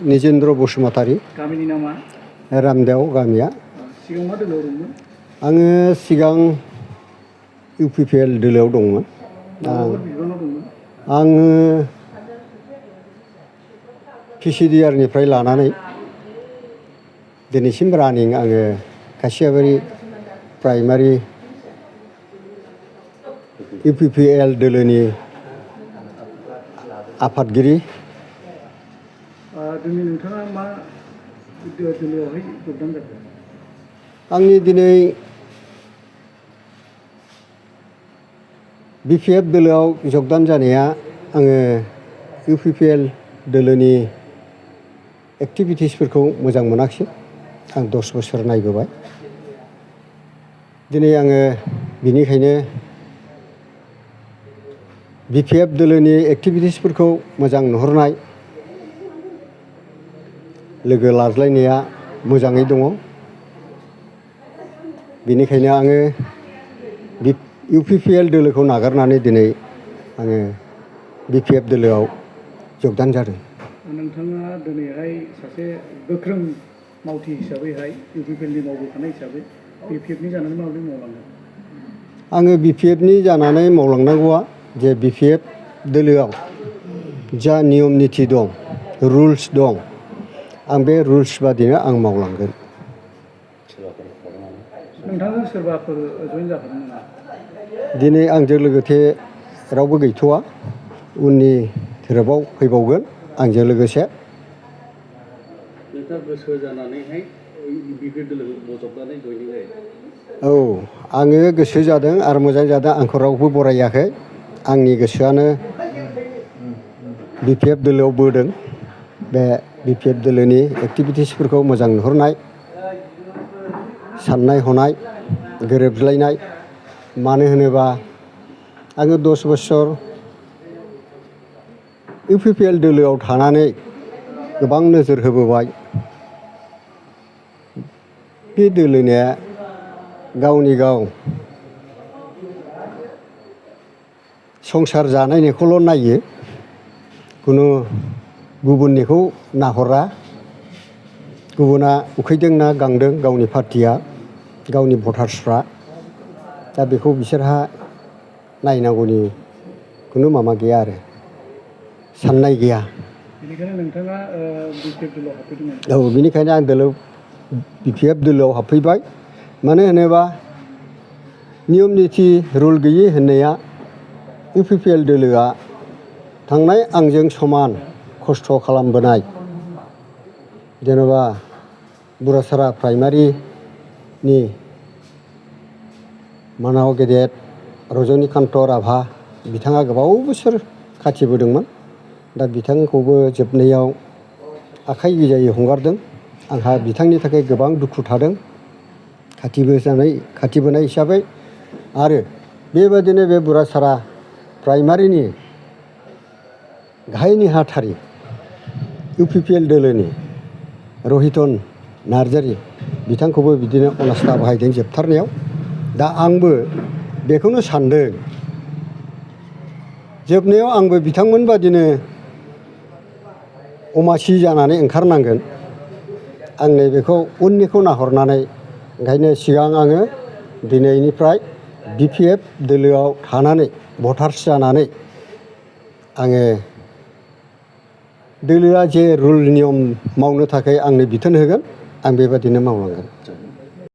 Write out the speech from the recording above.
निजेन्द्र बसुमतारी। गामिनि नामा? रामदेव गामिया। सिगां मा दोलोआव दंमोन? आङो सिगां UPPL दोलोआव दंमोन। माबाफोर बिबानाव दंमोन? आङो PCDR निफ्राय लानानै दिनैसिम रानिं आङो खासियाबारि प्राइमारि UPPL दोलोनि आफादगिरि। दिनै नोंथाङा मा दोलोआवहाय जगदान जाखो? आंनि दिनै BPF दोलोआव जगदान जानाया आङो UPPL दोलोनि एक्टिभिटिसफोरखौ मोजां मोनाखिसै। आं 10 बोसोर नायबोबाय। दिनै आङो बिनिखायनो BPF दोलोनि एक्टिभिटिसफोरखौ मोजां नुहुरनाय, लोगो लाज्लायनाया मोजाङै दङ। बेनिखायनो आङो UPPL दोलोखौ नागारनानै दिनै आङो BPF दोलोआव जगदान जादों। नोंथाङा दिनैहाय सासे गोख्रों मावथि हिसाबैहाय UPPL नि मावबोखानाय हिसाबै BPF नि जानानै माबोरै मावलांगोन? आङो BPF नि जानानै मावलांनांगौआ जे BPF दोलोआव जा नियम निथि दं, रुल्स दं, आं बे रुल्स बादिनो आं मावलांगोन। नोंथांजों सोरबाफोर जइन जाफादों नामा? दिनै आंजों लोगोसे रावबो गैथ'वा। उननि थोरोबाव फैबावगोन आंजों लोगोसे। नोंथाङा गोसो जानानैहाय BPF दोलोखौ बजबनानै जइनिं जायो? औ, आङो गोसो जादों आरो मोजां जादों। आंखौ रावबो बरायाखै। आंनि गोसोआनो BPF दोलोआव बोदों। बे BPF दोलोनि एक्टिभिटिसफोरखौ मोजां नुहुरनाय, साननाय हनाय गोरोबज्लायनाय। मानो होनोबा आङो 10 बोसोर UPPL दोलोआव थानानै गोबां नोजोर होबोबाय। बे दोलोनिया गावनि गाव संसार जानायनिखौल' नायो, खुनु गुबुननिखौ नाहरा। गुबुना उखैदों ना गांदों गावनि पार्टिया, गावनि भटार्सफ्रा, दा बेखौ बिसोरहा नायनांगौनि खुनु माबा गैया आरो साननाय गैया। बेनिखायनो नोंथाङा BPF दोलोआव हाबफैदोंमोन? औ, बेनिखायनो आं BPF दोलोआव हाबफैबाय। मानो होनोबा नियम निथि रुल गैयि होननाया UPPL दोलोआ थांनाय आंजों समान खस्थ' खालामबोनाय, जेनेबा बुरासारा प्राइमारिनि मानाव गेदेर रजनिकान्त राभा बिथाङा गोबाव बोसोर खाथिबोदोंमोन। दा बिथांखौबो जोबनायाव आखाइ गोजायै हंगारदों। आंहा बिथांनि थाखाय गोबां दुखु थादों खाथिबोनाय हिसाबै। आरो बेबादिनो बे बुरासारा प्राइमारिनि गाहाय नेहाथारि UPPL दोलोनि रहितन नार्जारि बिथांखौबो बिदिनो अनास्था बाहायदों जोबथारनायाव। दा आंबो बेखौनो सानदों, जोबनायाव आंबो बिथांमोन बादिनो अमासि जानानै ओंखारनांगोन। आं नैबेखौ उननिखौ नाहरनानै ओंखायनो सिगां आङो दिनैनिफ्राय BPF दोलोआव थानानै भटार्स जानानै आङो दोलोआ जे रुल नियम मावनो थाखाय आंनो बिथोन होगोन, आं बेबादिनो मावलांगोन।